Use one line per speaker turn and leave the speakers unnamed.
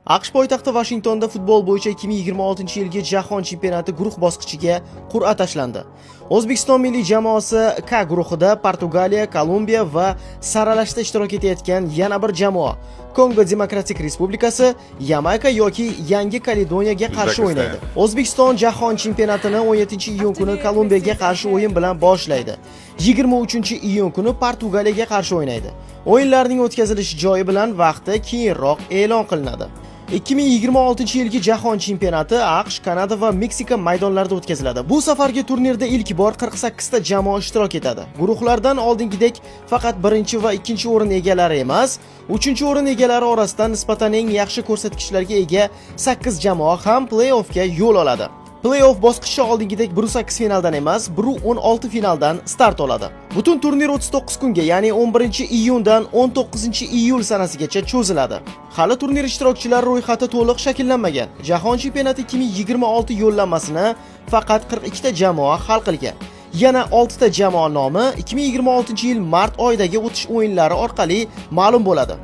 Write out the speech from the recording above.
AQSh poytaxti Vashingtonda futbol bo'yicha 2026-yilgi Jahon chempionati guruh bosqichiga qur'a tashlandi. O'zbekiston milliy jamoasi K guruhida Portugaliya, Kolumbiya va saralashda ishtirok etayotgan yana bir jamoa Kongo Demokratik Respublikasi, Yamayka yoki Yangi Kaledoniyaga qarshi
O'zbekiston.
o'ynaydi. O'zbekiston Jahon chempionatini 17-iyun kuni Kolumbiyaga qarshi o'yin bilan boshlaydi. 23-iyun kuni Portugaliyaga qarshi o'ynaydi. O'yinlarning o'tkazilish joyi bilan vaqti keyinroq e'lon qilinadi. 2026-yilgi Jahon chempionati AQSh, Kanada va Meksika maydonlarida o'tkaziladi. Bu safargi turnirda ilk bor 48 ta jamoa ishtirok etadi. Guruhlardan oldingidek faqat birinchi va ikkinchi o'rin egalari emas, uchinchi o'rin egalari orasidan nisbatan eng yaxshi ko'rsatkichlarga ega 8 jamoa ham play-offga yo'l oladi. Play-off bosqichi oldingidek 1-8 finaldan emas, 1-16 finaldan start oladi. Butun turnir 39 kunga, ya'ni 11-iyundan 19-iyul sanasigacha cho'ziladi. Hali turnir ishtirokchilari ro'yxati to'liq shakllanmagan. Jahon chempionati 2026 yo'llanmasini faqat 42 ta jamoa hal qilgan. Yana 6 ta jamoa nomi 2026-yil mart oyidagi o'tish o'yinlari orqali ma'lum bo'ladi.